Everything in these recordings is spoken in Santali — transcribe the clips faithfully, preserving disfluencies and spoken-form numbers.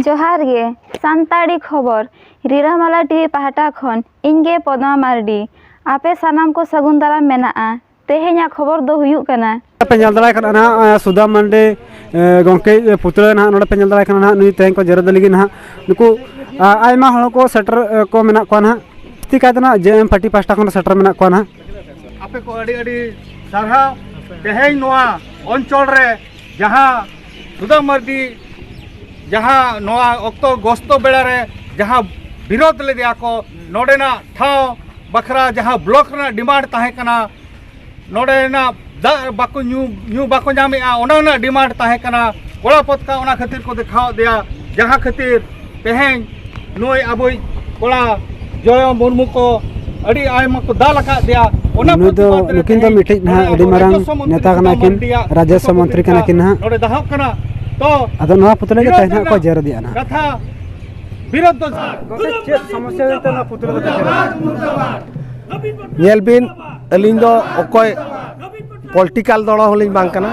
ᱡᱚᱦᱟᱨ ᱜᱮ, ᱥᱟᱱᱛᱟᱲᱤ ᱠᱷᱚᱵᱚᱨ, ᱨᱤᱨᱟᱹᱢᱟᱞᱟ ᱴᱤᱵᱷᱤ ᱯᱟᱦᱴᱟ ᱠᱷᱚᱱ ᱤᱧ ᱜᱮ ᱯᱚᱫᱢᱟ ᱢᱟᱨᱰᱤ᱾ ᱟᱯᱮ ᱥᱟᱱᱟᱢ ᱠᱚ ᱥᱟᱹᱜᱩᱱ ᱫᱟᱨᱟᱢ ᱢᱮᱱᱟᱜᱼᱟ᱾ ᱛᱮᱦᱮᱧᱟᱜ ᱠᱷᱚᱵᱚᱨ ᱫᱚ ᱦᱩᱭᱩᱜ ᱠᱟᱱᱟ᱾ ᱯᱮ ᱧᱮᱞ ᱫᱟᱲᱮᱭᱟᱜ ᱠᱟᱱᱟ ᱱᱟᱦᱟᱜ, ᱮ, ᱥᱩᱫᱟᱢ ᱢᱟᱱᱰᱤ, ᱮ, ᱜᱚᱢᱠᱮ, ᱮ, ᱯᱩᱛᱲᱟᱹ ᱱᱟᱦᱟᱜ ᱱᱚᱰᱮ ᱯᱮ ᱧᱮᱞ ᱫᱟᱲᱮᱭᱟᱜ ᱠᱟᱱᱟ ᱱᱟᱦᱟᱜ, ᱱᱩᱭ ᱛᱮᱦᱮᱧ ᱠᱚ ᱡᱮᱨᱮᱫ ᱞᱟᱹᱜᱤᱫ ᱱᱟᱦᱟᱜ᱾ ᱱᱩᱠᱩ, ᱟ, ᱟᱭᱢᱟ ᱦᱚᱲ ᱠᱚ ᱥᱮᱴᱮᱨ, ᱮ, ᱠᱚ ᱢᱮᱱᱟᱜ ᱠᱚᱣᱟ ᱱᱟᱦᱟᱜ᱾ ᱡᱟᱹᱥᱛᱤ ᱠᱟᱭᱛᱮ ᱱᱟᱦᱟᱜ ᱡᱮ ᱮᱢ ᱯᱟᱨᱴᱤ ᱯᱟᱦᱴᱟ ᱠᱷᱚᱱ ᱥᱮᱴᱮᱨ ᱢᱮᱱᱟᱜ ᱠᱚᱣᱟ ᱱᱟᱦᱟᱜ᱾ ᱟᱯᱮ ᱠᱚ ᱟᱹᱰᱤ ᱟᱹᱰᱤ ᱥᱟᱨᱦᱟᱣ᱾ ᱛᱮᱦᱮᱧ ᱱᱚᱣᱟ ᱚᱧᱪᱚᱞ ᱨᱮ ᱡᱟᱦᱟᱸ ᱥᱩᱫᱟᱢ ᱢᱟᱨᱰᱤ ᱡᱟᱦᱟᱸ ᱱᱚᱣᱟ ᱚᱠᱛᱚ ᱜᱚᱥᱛᱚ ᱵᱮᱲᱟ ᱨᱮ ᱡᱟᱦᱟᱸ ᱵᱤᱨᱳᱫ ᱞᱮᱫᱮᱭᱟ ᱠᱚ, ᱱᱚᱰᱮᱱᱟᱜ ᱴᱷᱟᱶ ᱵᱟᱠᱷᱨᱟ ᱡᱟᱦᱟᱸ ᱵᱞᱚᱠ ᱨᱮᱱᱟᱜ ᱰᱤᱢᱟᱱᱰ ᱛᱟᱦᱮᱸ ᱠᱟᱱᱟ, ᱱᱚᱰᱮᱱᱟᱜ ᱫᱟᱜ ᱵᱟᱠᱚ ᱧᱩ, ᱧᱩ ᱵᱟᱠᱚ ᱧᱟᱢᱮᱜᱼᱟ, ᱚᱱᱟ ᱨᱮᱱᱟᱜ ᱰᱤᱢᱟᱱᱰ ᱛᱟᱦᱮᱸ ᱠᱟᱱᱟ᱾ ᱠᱚᱲᱟ ᱯᱚᱛᱠᱟ ᱚᱱᱟ ᱠᱷᱟᱹᱛᱤᱨ ᱠᱚ ᱫᱮᱠᱷᱟᱣ ᱟᱫᱮᱭᱟ, ᱡᱟᱦᱟᱸ ᱠᱷᱟᱹᱛᱤᱨ ᱛᱮᱦᱮᱧ ᱱᱩᱭ ᱟᱵᱚᱭᱤᱡ ᱠᱚᱲᱟ ᱡᱚᱭᱚ ᱢᱩᱨᱢᱩ ᱠᱚ ᱟᱹᱰᱤ ᱟᱭᱢᱟ ᱠᱚ ᱫᱟᱞ ᱟᱠᱟᱫ ᱫᱮᱭᱟ᱾ ᱚᱱᱟ ᱱᱩᱭ ᱫᱚ, ᱯᱨᱚᱛᱤᱵᱟᱫ ᱨᱮ ᱱᱩᱠᱤᱱ ᱫᱚ ᱛᱮᱦᱮᱧ ᱢᱤᱫᱴᱤᱡ ᱱᱟᱦᱟᱜ ᱱᱚᱰᱮ ᱟᱹᱰᱤ ᱟᱵᱚ ᱢᱟᱨᱟᱝ ᱨᱟᱡᱽᱭᱚ ᱥᱚᱢᱚᱱᱛᱨᱤ ᱱᱮᱛᱟ ᱠᱟᱱᱟ ᱠᱤᱱ, ᱢᱟᱱᱰᱤᱭᱟᱜ ᱨᱟᱡᱽᱭᱚ ᱯᱷᱳᱴᱳ ᱥᱚᱢᱚᱱᱛᱨᱤ ᱠᱟᱱᱟ ᱠᱤᱱ ᱱᱟᱦᱟᱜ᱾ ᱱᱚᱰᱮ ᱫᱟᱦᱚᱜ ᱠᱟᱱᱟ᱾ ᱛᱚ ᱟᱫᱚ ᱱᱚᱣᱟ ᱯᱩᱛᱲᱟᱹ ᱜᱮ ᱵᱤᱨᱳᱫᱷ ᱛᱮᱦᱮᱧ ᱱᱟᱦᱟᱜ ᱠᱚ ᱨᱮᱱᱟᱜ ᱡᱮᱨᱮᱫᱮᱜᱼᱟ ᱱᱟᱦᱟᱜ᱾ ᱠᱟᱛᱷᱟ ᱵᱤᱨᱳᱫᱷ ᱫᱚ ᱜᱚᱢᱠᱮ, ᱪᱮᱫ ᱥᱚᱢᱚᱥᱥᱟ ᱦᱩᱭᱩᱜ ᱛᱮ ᱱᱚᱣᱟ ᱯᱩᱛᱲᱟᱹ ᱫᱚᱯᱮ ᱡᱮᱨᱮᱫ? ᱧᱮᱞ ᱵᱤᱱ, ᱟᱹᱞᱤᱧ ᱫᱚ ᱚᱠᱚᱭ ᱯᱚᱞᱤᱴᱤᱠᱟᱞ ᱫᱚᱞ ᱦᱚᱸᱞᱤᱧ ᱵᱟᱝ ᱠᱟᱱᱟ᱾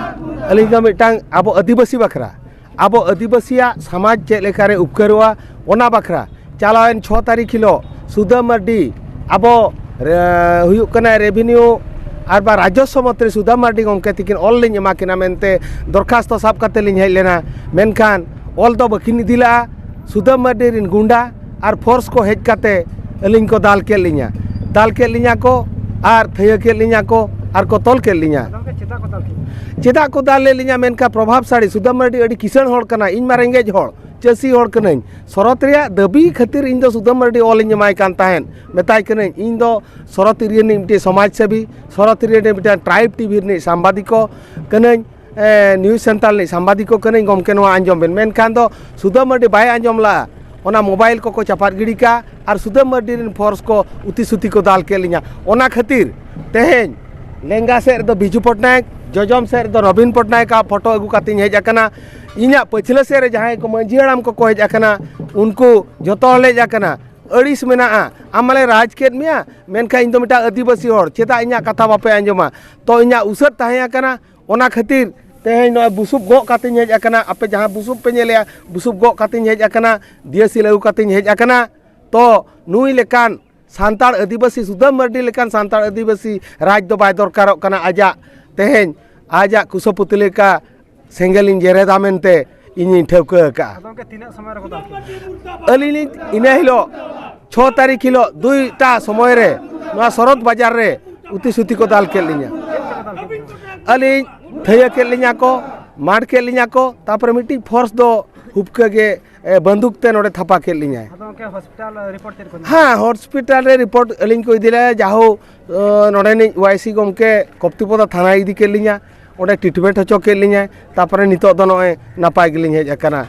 ᱟᱹᱞᱤᱧ ᱫᱚ ᱢᱤᱫᱴᱟᱝ ᱟᱵᱚ ᱟᱹᱫᱤᱵᱟᱹᱥᱤ ᱵᱟᱠᱷᱨᱟ, ᱟᱵᱚ ᱟᱹᱫᱤᱵᱟᱹᱥᱤᱭᱟᱜ ᱥᱚᱢᱟᱡᱽ ᱪᱮᱫ ᱞᱮᱠᱟᱨᱮ ᱩᱯᱠᱟᱹᱨᱚᱜᱼᱟ, ᱚᱱᱟ ᱵᱟᱠᱷᱨᱟ᱾ ᱪᱟᱞᱟᱣᱮᱱ ᱪᱷᱚ ᱛᱟᱹᱨᱤᱠᱷ ᱦᱤᱞᱳᱜ ᱥᱩᱫᱟᱹ ᱢᱟᱨᱰᱤ, ᱟᱵᱚ, ᱨᱮ-, ᱦᱩᱭᱩᱜ ᱠᱟᱱᱟ ᱨᱮᱵᱷᱤᱱᱤᱭᱩ ᱟᱨ ᱵᱟ ᱨᱟᱡᱚᱥᱥᱚ ᱢᱚᱱᱛᱨᱤ ᱥᱩᱫᱟᱹ ᱢᱟᱨᱰᱤ ᱜᱚᱢᱠᱮ ᱛᱤᱠᱤᱱ ᱚᱞ ᱞᱤᱧ ᱮᱢᱟ ᱠᱤᱱᱟ ᱢᱮᱱᱛᱮ ᱫᱚᱨᱠᱷᱟᱥᱛᱚ ᱥᱟᱵ ᱠᱟᱛᱮ ᱞᱤᱧ ᱦᱮᱡ ᱞᱮᱱᱟ᱾ ᱢᱮᱱᱠᱷᱟᱱ ᱚᱞ ᱫᱚ ᱵᱟᱹᱠᱤᱱ ᱤᱫᱤ ᱞᱮᱫᱼᱟ᱾ ᱥᱩᱫᱟᱹ ᱢᱟᱨᱰᱤ ᱨᱤᱱ ᱜᱩᱱᱰᱟ ᱟᱨ ᱯᱷᱳᱨᱥ ᱠᱚ ᱦᱮᱡ ᱠᱟᱛᱮ ᱟᱹᱞᱤᱧ ᱠᱚ ᱫᱟᱞ ᱠᱮᱫ ᱞᱤᱧᱟ, ᱫᱟᱞ ᱠᱮᱫ ᱞᱤᱧᱟ ᱠᱚ ᱟᱨ ᱛᱷᱟᱹᱭᱟᱹ ᱠᱮᱫ ᱞᱤᱧᱟ ᱠᱚ ᱟᱨ ᱠᱚ ᱛᱚᱞ ᱠᱮᱫ ᱞᱤᱧᱟ᱾ ᱜᱚᱢᱠᱮ, ᱪᱮᱫᱟᱜ ᱠᱚ ᱫᱟᱞ ᱠᱮᱫ ᱪᱮᱫᱟᱜ ᱠᱚ ᱫᱟᱞ ᱞᱮᱫ ᱞᱤᱧᱟ ᱢᱮᱱᱠᱷᱟᱱ ᱯᱨᱚᱵᱷᱟᱵᱽᱥᱟᱲᱤ, ᱥᱩᱫᱟᱹ ᱢᱟᱨᱰᱤ ᱟᱹᱰᱤ ᱠᱤᱥᱟᱹᱬ ᱦᱚᱲ ᱠᱟᱱᱟᱭ, ᱤᱧ ᱢᱟ ᱨᱮᱸᱜᱮᱡ ᱦᱚᱲ, ᱪᱟᱹᱥᱤ ᱦᱚᱲ ᱠᱟᱹᱱᱟᱹᱧ᱾ ᱥᱚᱨᱚᱛ ᱨᱮᱭᱟᱜ ᱫᱟᱹᱵᱤ ᱠᱷᱟᱹᱛᱤᱨ ᱤᱧ ᱫᱚ ᱥᱩᱫᱟᱹ ᱢᱟᱨᱰᱤ ᱚᱞ ᱤᱧ ᱮᱢᱟᱭ ᱠᱟᱱ ᱛᱟᱦᱮᱸᱫ, ᱢᱮᱛᱟᱭ ᱠᱟᱹᱱᱟᱹᱧ ᱤᱧ ᱫᱚ ᱥᱚᱨᱚᱛ ᱮᱨᱤᱭᱟ ᱨᱤᱱᱤᱡ ᱢᱤᱫᱴᱮᱱ ᱥᱚᱢᱟᱡᱽ ᱥᱮᱵᱤ, ᱥᱚᱨᱚᱛ ᱮᱨᱤᱭᱟ ᱨᱤᱱᱤᱡ ᱢᱤᱫᱴᱮᱱ ᱴᱨᱟᱭᱤᱵᱽ ᱴᱤᱵᱷᱤ ᱨᱤᱱᱤᱡ ᱥᱟᱢᱵᱟᱫᱤᱠ ᱠᱚ ᱠᱟᱹᱱᱟᱹᱧ, ᱮ, ᱱᱤᱭᱩᱡᱽ ᱥᱮᱱᱴᱟᱨ ᱨᱤᱱᱤᱡ ᱥᱟᱢᱵᱟᱫᱤᱠ ᱠᱚ ᱠᱟᱹᱱᱟᱹᱧ, ᱜᱚᱢᱠᱮ ᱱᱚᱣᱟ ᱟᱸᱡᱚᱢ ᱵᱮᱱ᱾ ᱢᱮᱱᱠᱷᱟᱱ ᱫᱚ ᱥᱩᱫᱟᱹ ᱢᱟᱨᱰᱤ ᱵᱟᱭ ᱟᱸᱡᱚᱢ ᱞᱟᱜᱼᱟ, ᱚᱱᱟ ᱢᱳᱵᱟᱭᱤᱞ ᱠᱚᱠᱚ ᱪᱟᱯᱟᱫ ᱜᱤᱰᱤ ᱠᱟᱜᱼᱟ ᱟᱨ ᱥᱩᱫᱟᱹ ᱢᱟᱨᱰᱤ ᱨᱤᱱ ᱯᱷᱳᱨᱥ ᱠᱚ ᱩᱛᱤ ᱥᱩᱛᱤ ᱠᱚ ᱫᱟᱞ ᱠᱮᱫ ᱞᱤᱧᱟ᱾ ᱚᱱᱟ ᱠᱷᱟᱹᱛᱤᱨ ᱛᱮᱦᱮᱧ ᱞᱮᱸᱜᱟ ᱥᱮᱫ ᱨᱮᱫᱚ ᱵᱤᱡᱩ ᱯᱚᱴᱱᱟᱭᱮᱠ, ᱡᱚᱡᱚᱢ ᱥᱮᱫ ᱨᱮᱫᱚ ᱱᱚᱵᱤᱱ ᱯᱚᱴᱱᱟᱭᱮᱠ ᱟᱜ ᱯᱷᱳᱴᱳ ᱟᱹᱜᱩ ᱠᱟᱛᱮᱧ ᱦᱮᱡ ᱟᱠᱟᱱᱟ᱾ ᱤᱧᱟᱹᱜ ᱯᱟᱹᱪᱷᱞᱟᱹ ᱥᱮᱫ ᱨᱮ ᱡᱟᱦᱟᱸᱭ ᱠᱚ ᱢᱟᱹᱡᱷᱤ ᱦᱟᱲᱟᱢ ᱠᱚᱠᱚ ᱦᱮᱡ ᱟᱠᱟᱱᱟ, ᱩᱱᱠᱩ ᱡᱚᱛᱚ ᱦᱚᱲ ᱞᱮ ᱦᱮᱡ ᱟᱠᱟᱱᱟ᱾ ᱟᱹᱲᱤᱥ ᱢᱮᱱᱟᱜᱼᱟ, ᱟᱢ ᱢᱟᱞᱮ ᱨᱟᱡᱽ ᱠᱮᱫ ᱢᱮᱭᱟ, ᱢᱮᱱᱠᱷᱟᱱ ᱤᱧ ᱫᱚ ᱢᱤᱫᱴᱟᱝ ᱟᱹᱫᱤᱵᱟᱹᱥᱤ ᱦᱚᱲ, ᱪᱮᱫᱟᱜ ᱤᱧᱟᱹᱜ ᱠᱟᱛᱷᱟ ᱵᱟᱯᱮ ᱟᱸᱡᱚᱢᱟ? ᱛᱚ ᱤᱧᱟᱹᱜ ᱩᱥᱟᱹᱫ ᱛᱟᱦᱮᱸ ᱟᱠᱟᱱᱟ, ᱚᱱᱟ ᱠᱷᱟᱹᱛᱤᱨ ᱛᱮᱦᱮᱧ ᱱᱚᱜᱼᱚᱭ ᱵᱩᱥᱩᱵ ᱜᱚᱜ ᱠᱟᱛᱮᱧ ᱦᱮᱡ ᱟᱠᱟᱱᱟ᱾ ᱟᱯᱮ ᱡᱟᱦᱟᱸ ᱵᱩᱥᱩᱵ ᱯᱮ ᱧᱮᱞᱮᱜᱼᱟ, ᱵᱩᱥᱩᱵ ᱜᱚᱜ ᱠᱟᱛᱮᱧ ᱦᱮᱡ ᱟᱠᱟᱱᱟ, ᱫᱤᱭᱟᱹᱥᱤᱞ ᱟᱹᱜᱩ ᱠᱟᱛᱮᱧ ᱦᱮᱡ ᱟᱠᱟᱱᱟ᱾ ᱛᱚ ᱱᱩᱭ ᱞᱮᱠᱟᱱ ᱥᱟᱱᱛᱟᱲ ᱟᱹᱫᱤᱵᱟᱹᱥᱤ, ᱥᱩᱫᱟᱹᱢ ᱢᱟᱹᱨᱰᱤ ᱞᱮᱠᱟᱱ ᱥᱟᱱᱛᱟᱲ ᱟᱹᱫᱤᱵᱟᱹᱥᱤ ᱨᱟᱡᱽ ᱫᱚ ᱵᱟᱭ ᱫᱚᱨᱠᱟᱨᱚᱜ ᱠᱟᱱᱟ᱾ ᱟᱡᱟᱜ ᱛᱮᱦᱮᱧ ᱟᱡᱟᱜ ᱠᱩᱥᱟᱹᱯᱩᱛᱞᱤ ᱞᱮᱠᱟ ᱥᱮᱸᱜᱮᱞᱤᱧ ᱡᱮᱨᱮᱫᱟ ᱢᱮᱱᱛᱮ ᱤᱧᱤᱧ ᱴᱷᱟᱹᱣᱠᱟᱹ ᱟᱠᱟᱫᱼᱟ᱾ ᱟᱫᱚ ᱜᱚᱢᱠᱮ, ᱛᱤᱱᱟᱹᱜ ᱥᱚᱢᱚᱭ ᱨᱮᱠᱚ ᱫᱟᱞ ᱠᱮᱫ ᱢᱮᱭᱟ? ᱟᱹᱞᱤᱧ ᱞᱤᱧ ᱤᱱᱟᱹ ᱦᱤᱞᱳᱜ ᱪᱷᱚ ᱛᱟᱹᱨᱤᱠᱷ ᱦᱤᱞᱳᱜ ᱫᱩᱭᱴᱟ ᱥᱚᱢᱚᱭ ᱨᱮ ᱱᱚᱣᱟ ᱥᱚᱨᱚᱛ ᱵᱟᱡᱟᱨ ᱨᱮ ᱩᱛᱤ ᱥᱩᱛᱤ ᱠᱚ ᱫᱟᱞ ᱠᱮᱫ ᱞᱤᱧᱟ᱾ ᱪᱮᱫ ᱞᱮᱠᱟ ᱠᱚ ᱫᱟᱞ ᱠᱮᱫ ᱢᱮᱭᱟ? ᱟᱹᱞᱤᱧ ᱛᱷᱟᱹᱭᱟᱹ ᱠᱮᱫ ᱞᱤᱧᱟ ᱠᱚ, ᱢᱟᱨ ᱠᱮᱫ ᱞᱤᱧᱟ ᱠᱚ, ᱛᱟᱨᱯᱚᱨᱮ ᱢᱤᱫᱴᱤᱡ ᱯᱷᱳᱨᱥ ᱫᱚ ᱦᱩᱯᱠᱟᱹ ᱜᱮ, ᱮ, ᱵᱟᱱᱫᱩᱠ ᱛᱮ ᱱᱚᱰᱮ ᱛᱷᱟᱯᱟ ᱠᱮᱫ ᱞᱤᱧᱟᱭ᱾ ᱟᱫᱚ ᱜᱚᱢᱠᱮ, ᱦᱚᱥᱯᱤᱴᱟᱞ ᱨᱤᱯᱳᱨᱴ ᱪᱮᱫ ᱠᱚ ᱧᱟᱢ? ᱦᱮᱸ, ᱦᱚᱥᱯᱤᱴᱟᱞ ᱨᱮ ᱨᱤᱯᱳᱨᱴ ᱟᱹᱞᱤᱧ ᱠᱚ ᱤᱫᱤ ᱞᱮᱫᱟ, ᱡᱟᱦᱳ, ᱮ, ᱱᱚᱰᱮᱱᱤᱡ ᱣᱟᱭ ᱥᱤ ᱜᱚᱢᱠᱮ ᱠᱚᱯᱛᱤᱯᱚᱫᱟ ᱛᱷᱟᱱᱟᱭ ᱤᱫᱤ ᱠᱮᱫ ᱞᱤᱧᱟ, ᱚᱸᱰᱮ ᱴᱨᱤᱴᱢᱮᱱᱴ ᱦᱚᱪᱚ ᱠᱮᱫ ᱞᱤᱧᱟᱭ, ᱛᱟᱨᱯᱚᱨᱮ ᱱᱤᱛᱚᱜ ᱫᱚ ᱱᱚᱜᱼᱚᱭ ᱱᱟᱯᱟᱭ ᱜᱮᱞᱤᱧ ᱦᱮᱡ ᱟᱠᱟᱱᱟ᱾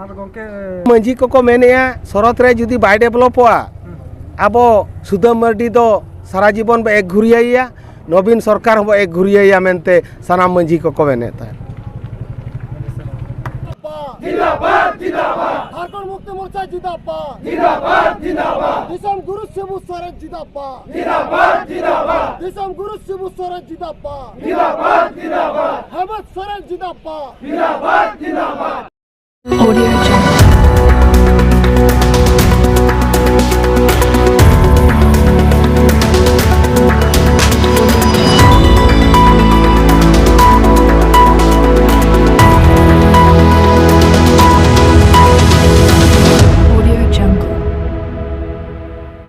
ᱟᱨ ᱜᱚᱢᱠᱮ, ᱢᱟᱹᱡᱷᱤ ᱠᱚᱠᱚ ᱢᱮᱱᱮᱫᱼᱟ, ᱥᱚᱨᱚᱛ ᱨᱮ ᱡᱩᱫᱤ ᱵᱟᱭ ᱰᱮᱵᱷᱞᱚᱯᱚᱜᱼᱟ, ᱦᱩᱸ᱾ ᱟᱵᱚ ᱥᱩᱫᱟᱹᱢ ᱢᱟᱹᱨᱰᱤ ᱫᱚ ᱥᱟᱨᱟ ᱡᱤᱵᱚᱱ ᱵᱚ ᱮᱠ ᱜᱷᱩᱨᱤᱭᱟᱹᱭᱟ, ᱱᱚᱵᱤᱱ ᱥᱚᱨᱠᱟᱨ ᱦᱚᱸᱵᱚ ᱮᱠ ᱜᱷᱩᱨᱤᱭᱟᱹᱭᱟ ᱢᱮᱱᱛᱮ ᱥᱟᱱᱟᱢ ᱢᱟᱹᱡᱷᱤ ᱠᱚᱠᱚ ᱢᱮᱱᱮᱫ ᱛᱟᱦᱮᱸᱫ᱾ ᱡᱤᱱᱫᱟᱵᱟᱫ, ᱡᱤᱱᱫᱟᱵᱟᱫ᱾ ᱡᱷᱟᱲᱠᱷᱚᱸᱰ ᱢᱩᱠᱛᱤ ᱢᱳᱨᱪᱟ ᱡᱤᱱᱫᱟᱵᱟᱫ᱾ ᱡᱤᱱᱫᱟᱵᱟᱫ, ᱡᱤᱱᱫᱟᱵᱟᱫ᱾ ᱫᱤᱥᱚᱢ ᱜᱩᱨᱩ ᱥᱤᱵᱩ ᱥᱚᱨᱮᱱ ᱡᱤᱱᱫᱟᱵᱟᱫ᱾ ᱡᱤᱱᱫᱟᱵᱟᱫ, ᱡᱤᱱᱫᱟᱵᱟᱫ᱾ ᱫᱤᱥᱚᱢ ᱜᱩᱨᱩ ᱥᱤᱵᱩ ᱥᱚᱨᱮᱱ ᱡᱤᱱᱫᱟᱵᱟᱫ᱾ ᱡᱤᱱᱫᱟᱵᱟᱫ, ᱡᱤᱱᱫᱟᱵᱟᱫ᱾ ᱦᱮᱢᱚᱱᱛ ᱥᱚᱨᱮᱱ ᱡᱤᱱᱫᱟᱵᱟᱫ᱾ ᱡᱤᱱᱫᱟᱵᱟᱫ, ᱡᱤᱱᱫᱟᱵᱟᱫ᱾